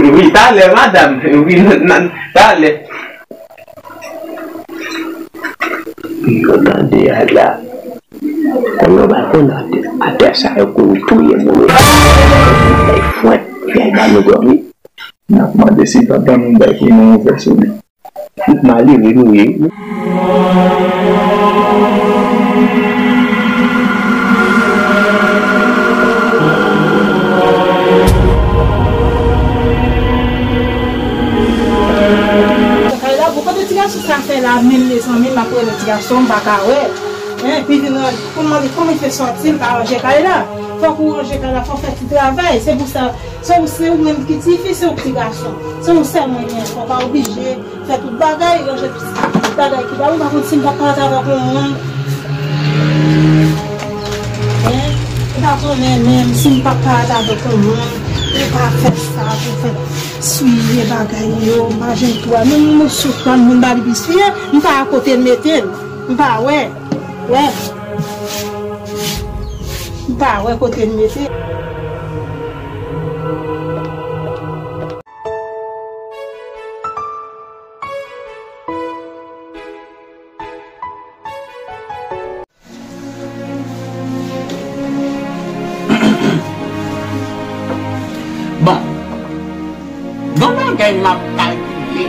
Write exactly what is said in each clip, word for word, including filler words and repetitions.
Wi, talè, madanm. Wi, nan, nan, talè. Yo tande a la. Kòm yo pa konn atè, atè sa yo kouri touye moun. Fè fwèt, fè ba nou dòmi. N ap mande si papa nou bay pou nou ouvè sou li. Tout malere nou ye. Kay la, bon, kote ti gason sa fè la, menm mezanmi, m ap rele ti gason, m pa ka wè. Hein, epi vin pou mande kòman l fè sòti, l pa ranje kay la. Fòk ou ranje kay la, fòk fè ti travay. Se pou sa, se ou, se ou menm ki tifi, se ou ki ti gason. Se ou sèl mwen gen, fòk pa oblije fè tout bagay, ranje tout bagay ki ba ou, pa konn si m p ap parèt avèk yon moun. Hein? Ou pa konnen menm si m p ap parèt avèk yon moun, ou pa fè sa pou fè swiye bagay yo, majen tou a. Menm moso pran moun ba li bisye, m pa wè kote l mete l. M pa wè. Wè. M pa wè kote l mete l. Bon, gon bagay m ap kalkile.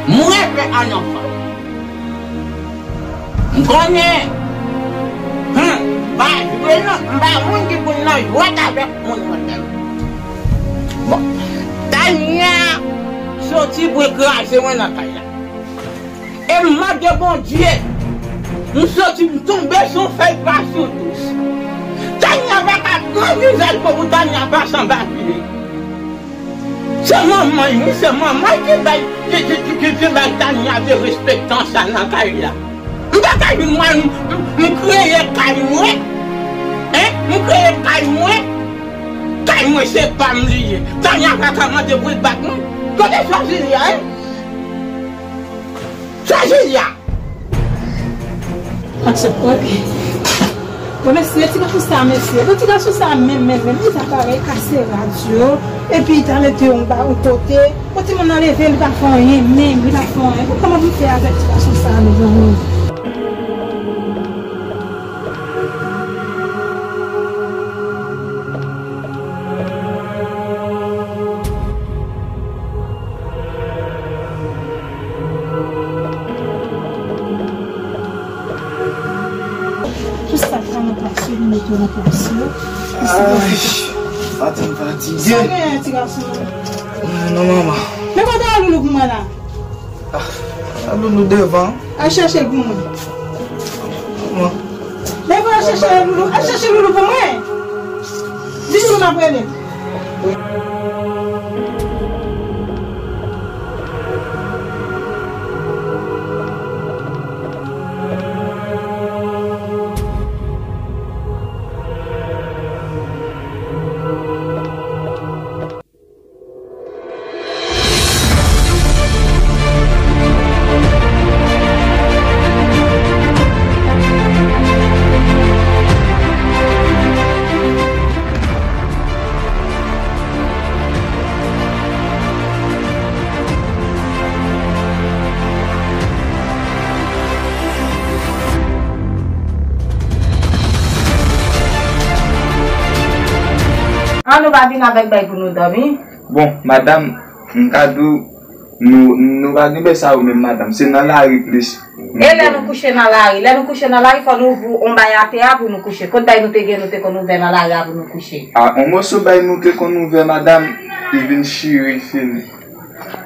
M reve an anfòm. M konnen, hmm, m pa jwe non, m pa moun ki konn nan jwèt avèk moun mwen menm. Bon, Tania soti pou l kraze mwen nan kay la. E m mande Bondye, m soti, m tonbe sou fèy pa sou dous. Tania pa ka pran vizaj mwen pou Tania pa sanba vini. Se manman l, wi, se manman l ki bay, ki, ki, ki, ki, ki bay Tania derespektan sa nan kay la. M pa ka jwenn mwen, m, m, m kreye kay mwen. Hein? M kreye kay mwen. Kay mwen se pa m li ye. Tania pa ka mande pou l bat mwen. Kote Swazilia, hein? Swazilia! Aksepte, ok. Bon, mesye, ti gason sa, mesye. Bon, ti gason sa, menm, menm, menm. Li ta parèy kase radyo. Epi, li ta mete yon ba, yon kote. Bon, timoun nan leve, li pa fè anyen, menm, li pa fè anyen. Bon, kòman pou fè avèk ti gason sa, mezanmi? Tout sa k nan plas yo, nou mete yo nan plas yo. Ay, maten m fatige. Sa genyen, ti gason? Ay, non, manman. Men kote a loulou pou mwen la? Ah, a loulou devan. Al chèche l pou mwen. Manman. Men al chèche loulou, al chèche loulou pou mwen. Di loulou m ap rele. An, nou pa vin avèk bay pou nou dòmi? Bon, madanm, m ka di w, nou, nou pa gen bèy sa yo menm, madanm. Se nan lari plis. E lè nou kouche nan lari? Lè nou kouche nan lari, fò nou ouvri yon bay atè a pou nou kouche. Kot bay nou te gen, nou te konn ouvè nan lari a pou nou kouche? A, yon moso bay nou te konn ouvè, madanm, li vin chire, li fini.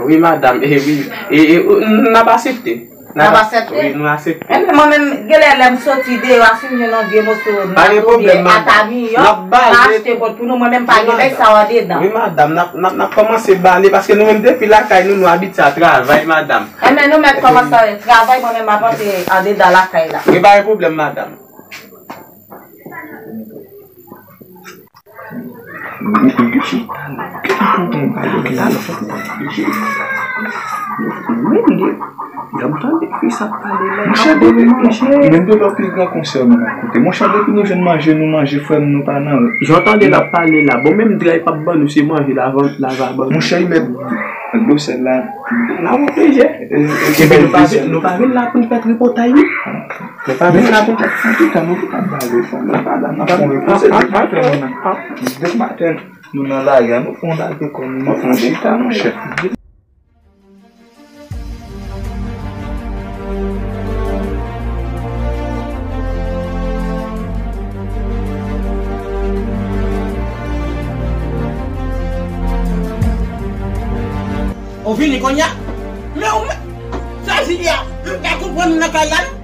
Wi, madanm, e wi. E, e, n ap aksepte. N ap aksepte? Wi, nou aksepte. Enben, mwen menm, genlè lè m soti deyò a, si m jwenn yon vye moso nèt oubyen atami, m achte bòt pou nou, mwen menm pa gen bèy sa yo andedan. Wi, madanm, n ap, n ap, n ap kòmanse bale, paske nou menm depi lakay nou, nou abitye a travay, madanm. Enben, nou mèt kòmanse travay, mwen menm m ap antre andedan lakay la. Wi, pa gen pwoblèm, madanm. Ou, ou, ou chita la. Ki pou konn bagay la? Wi, li. Y ap tande fi sa ap pale la. Monchè, depi, monchè, menm de lò pi gran konsè nou ap koute. Monchè, depi nou jwenn manje, nou manje, frè m, nou pa nan. Jan w tande l ap pale la. Bon, menm dra y p ap ban nou, se manje la, la va ban nou. Monchè, y mèt dlo sèl la. La, ou plezi. Epi nou pa vin, nou pa vin la pou n fè tripotay, wi. Nou pa vin la pou n fè. Antouka, nou te ka pale, sa, nou pa la, n ap fè yon repo, se depi maten, depi maten. Nou nan lari a, nou fè yon lage kò nou, nou fè yon chita, monchè. Ou vini kounye a? Men ou menm, Sazilia, m pa konprann nan kay la non.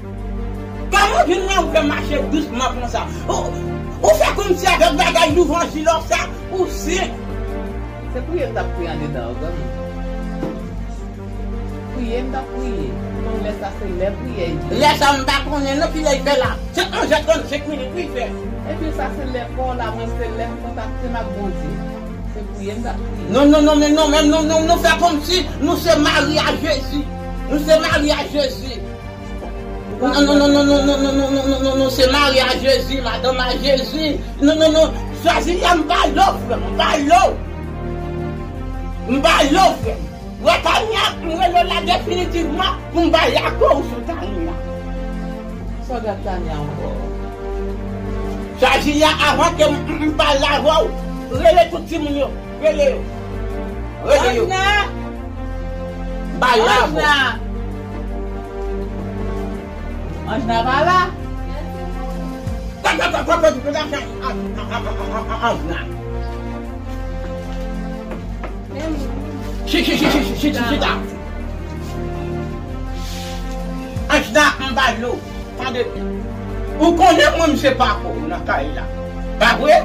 Kòman w vin la, ou fè mache dousman konsa? Ou, ou fè kòmsi avèk bagay louvanjil w sa, ou sen. Se priye m t ap priye andedan an, granmoun. Priye m t ap priye. Ou konn lè sa se lè priyè, e. Lè sa m pa konnen non ki lè y fè la. Se onz è trannsenk minit wi y fè. Epi sa se lè pa w la, mwen se lè m kontakte m ak Bondye. Se priye m t ap priye. Non, non, non, men non, men non, non, nou fè kòmsi nou se mari a Jezi. Nou se mari a Jezi. Non, non, non, non, non, non, non, non, non, non, non, non, se mari a Jezi, madanm a Jezi. Non, non, non, Sazilia, m ba l, frè m, m ba l. M ba l, frè m. Wè Tania, m rele w la definitivman pou m ba l akò w sou Tania. Sa w di ak Tania ankò? Sazilia, avan ke m, m, m pale avè w, rele tout timoun yo. Rele yo. Rele yo. Anjna! Bay la, Anjna! Anjna pa la? Anjna. Chita, chita, chita, chita, chita. Anjna, m ba l. Tande byen. Ou konnen mwen, m se papa w nan kay la. Pa vre?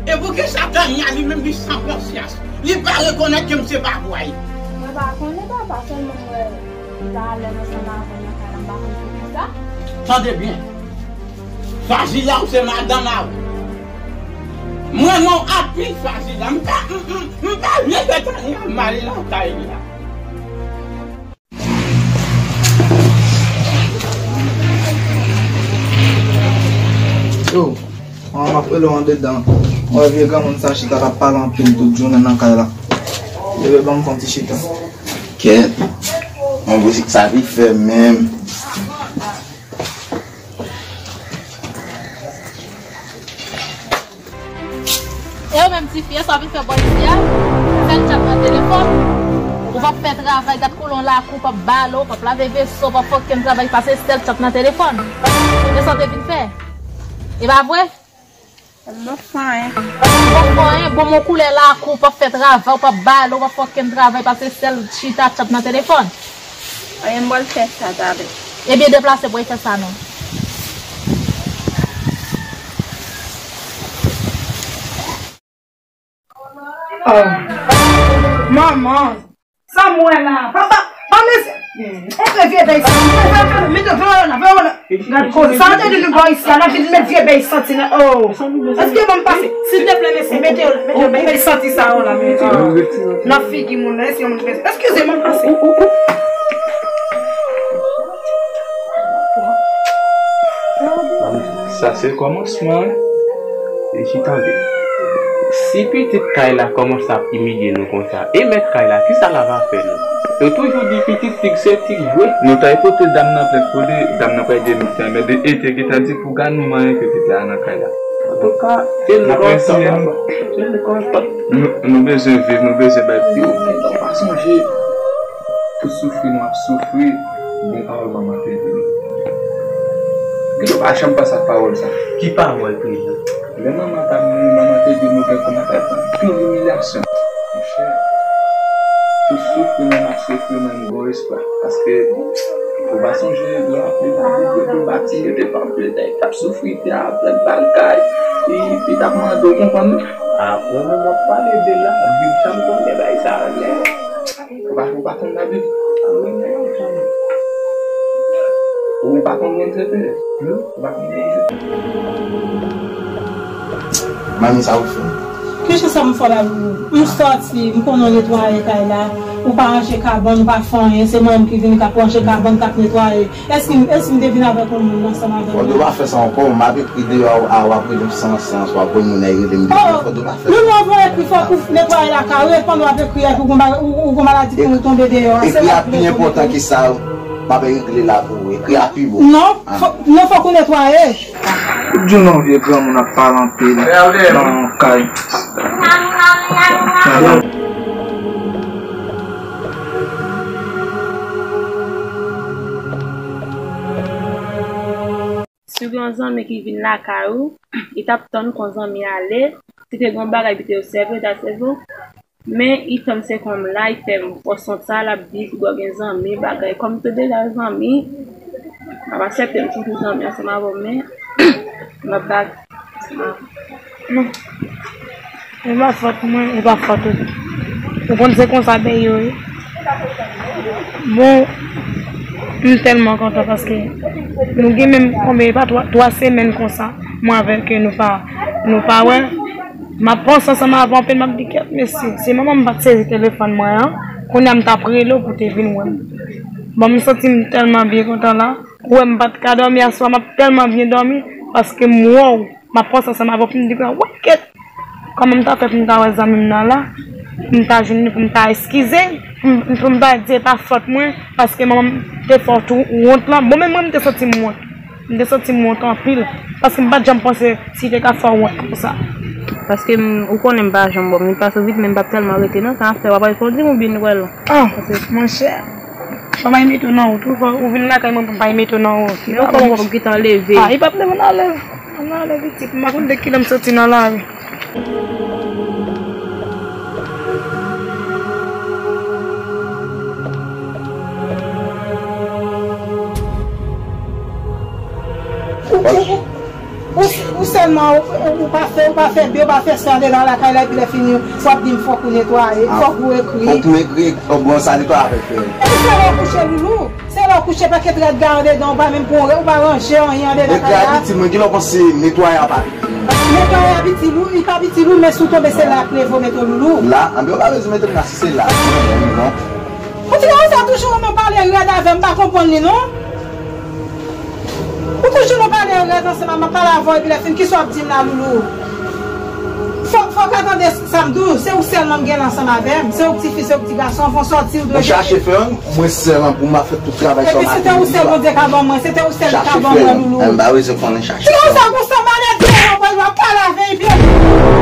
E poukisa Tania, li menm, li san konsyans? Li pa rekonèt ke m se papa w. Mwen pa konnen, papa, sèlman m wè li pa alèz ansanm avè w nan kay la, m pa konn poukisa. Tande byen. Sazilia, ou se madanm avè. Mwen, non, anpil Sazilia. M pa, m, m, m pa vle fè Tania mal nan kay la. Yo, manman, m ap rele w andedan. Mwen wè vye granmoun sa chita, l ap pale anpil tout jounen nan kay la. Leve ban m fè yon ti chita. Kèt. Mwen wè sa li fè menm. E ou menm tifi, sa w vin fè bò isi a? Sèl tchat nan telefòn. Ou p ap fè travay, gad koulon lakou, w p ap bale, w p ap lave veso, w p ap fè okenn travay pase sèl tchat nan telefòn. E sa w te vin fè? E pa vre? M p ap fè anyen. Ou p ap fè anyen, bon, men w koule lakou, w p ap fè travay, w p ap bale, w p ap fè okenn travay pase sèl chita tchat nan telefòn. Anyen, m pral fè sa talè. Ebyen, deplase pou w fè sa non. Ah. Manman, sa m wè la? Papa, pa mesi. On vye vèy sa. Mete vè la, vè la. Gad koze. Sa te di nou bò isi a, n ap vin met vye bèy santi nan. Oh. Èske ban m pase? Silteplè, mesye, mete yo, mete yo, bèy santi sa yo la, mete yo. Nan figi moun nan, èske moun pase? Eskize m, ban m pase. Sa se kòmansman, wi. E ki tande. Si pitit kay la kòmanse ap imilye nou konsa, e mèt kay la, kisa l ava fè nou? Yo toujou di pitit tig se tig vre. Nou t al pote dam nan plent pou li, dam nan pral gen nou tan, men de ete ki ta di pou gad nou manyen pitit la nan kay la. Antouka, se nou konsa, papa. Se nou konsa. Nou, nou bezwen viv, nou bezwen bay pi. Ou pa sonje tout soufri nou ap soufri, gen pawòl manman te di nou. Gen nou pa janm panse ak pawòl sa. Ki pawòl, prezan? Lè manman t ap mouri, manman te di nou gen kòman fè anpil imilyasyon. Monchè, tout soufri nou ap soufri menm gwo espwa. Paske, ou pa sonje lè w ap li Labib yo, pou w pa tiye devan plenay k ap soufri tè a, plèn bagay, li, li t ap mande w konprann. A, ou menm w ap pale de Labib, sa m konnen bagay sa a, men. Ou pa, ou pa konn Labib? Ou pa konn G P S? Ou pa konn G P S? Manmi, sa ou fè? Ki jan sa m fè la, Loulou? M sòti, m konnen w netwaye kay la. Ou pa ranje kabann, ou pa fè anyen. Se mwen menm ki vini k ap ranje kabann, k ap netwaye. Èske, èske m te vin avèk yon moun ansanm avè w? Fòdou pa fè sa ankò, m ap ekri deyò a, w ap rele m san sans, w ap voye moun nan rele m deyò, Fòdou pa fè sa. Loulou, anvan w ekri, fòk ou netwaye lakay ou, epi pandan w ap ekri, epi ou gon ba-, ou, ou gon maladi pou tonbe deyò a. Ekri a pi enpòtan ke sa, m ap regle la pou ou. Ekri a pi bon. Non, fò-, non, fòk ou netwaye. Ou di non, vye granmoun ap pale anpil nan kay. Si w gen yon zanmi ki vin lakay ou, li t ap tann kon zanmi ale. Si te gen yon bagay pou te sèvi, li ta sèvi w. Men li tann se kòm la, li fè m fè son sa, l ap di, piga w gen zanmi, bagay. Kòm m te deja zanmi, m ap aksepte m toujou zanmi ansanm avè w, men m ap bat. Non. E pa fòt mwen, e pa fòt ou. Ou konn se konsa peyi yo ye. Bon, m tèlman kontan paske nou gen menm konbyen, e pa twa, twa semèn konsa, mwen avèk yo nou pa, nou pa wè. M ap panse ansanm avè w anpil, m ap di, "Kèt, mesye, se manman m pa t sezi telefòn mwen an, kounye a m t ap rele w pou w te vin wè m." Bon, m santi m tèlman byen kontan la. Ou wè m pa t ka dòmi aswè a, m ap tèlman byen dòmi, paske m wè w, m ap panse ansanm avè w, pou m di, "Wè, kèt, kòman m ta fè pou m ta wè zanmi m nan la, pou m ta jwenn li, pou m ta eskize, pou m, pou m ta di e pa fòt mwen, paske manman m te fè w tou wont lan." Bon, menm mwen, m te santi m wont. M te santi m wont anpil, paske m pa t janm panse si te ka fè w wont konsa. Paske m, ou konnen m pa janm bon, m vin pase w vit, men m p ap tèlman rete non, sa ap fè w ap al fè w di m ou byen wè l. Ah, monchè, fò m al mete w nan wout wi, fò ou vin lakay mwen pou m pa al mete w nan wout. Men ou konnen w gentan leve. Ah, li p ap leve, m nan leve, m nan leve pitit, m pa konn de kilè m soti nan lari. Ou, ou, ou, ou, ou sèlman, ou, ou pa fè, ou pa fè byen, ou pa fè sa andedan lakay la, epi lè fini, w ap di m fòk ou netwaye, fòk ou ekri. Fòk ou ekri, bon, sa netwaye avèk fè. Epi se lè w kouche, Loulou. Se lè w kouche, pakèt rad gade andedan, ou pa menm pran, ou pa ranje anyen andedan kay la. Ekri a piti, mwen, kilè w panse netwaye a pa piti? Netwaye a piti, Loulou, li pa piti, Loulou, men si w tonbe, se la y ap leve w mete w, Loulou. La, anben, ou pa bezwen mete m la, si se la, non. Ou di konsa toujou renmen pale rèd avè m, m pa konprann li, non. Ou toujou nan pale rèd ansanm, m ap pale avè w, epi lè fin, kisa w ap di m la, Loulou? Fò, fò w ka tande sa m di w, se ou sèlman m gen la ansanm avè m. Se ou k tifi, se ou k ti gason, fò w sòti, ou dwe. Ou chache fè, mwen sèl an pou m ap fè tout travay sa w mande m. Epi se te ou sèl Bondye ka ban mwen, se te ou sèl li ka ban mwen, Loulou. Chache fè, m pa bezwen konnen chache fè. Ti konsa, konsa, maladi, w ap pale avè l, epi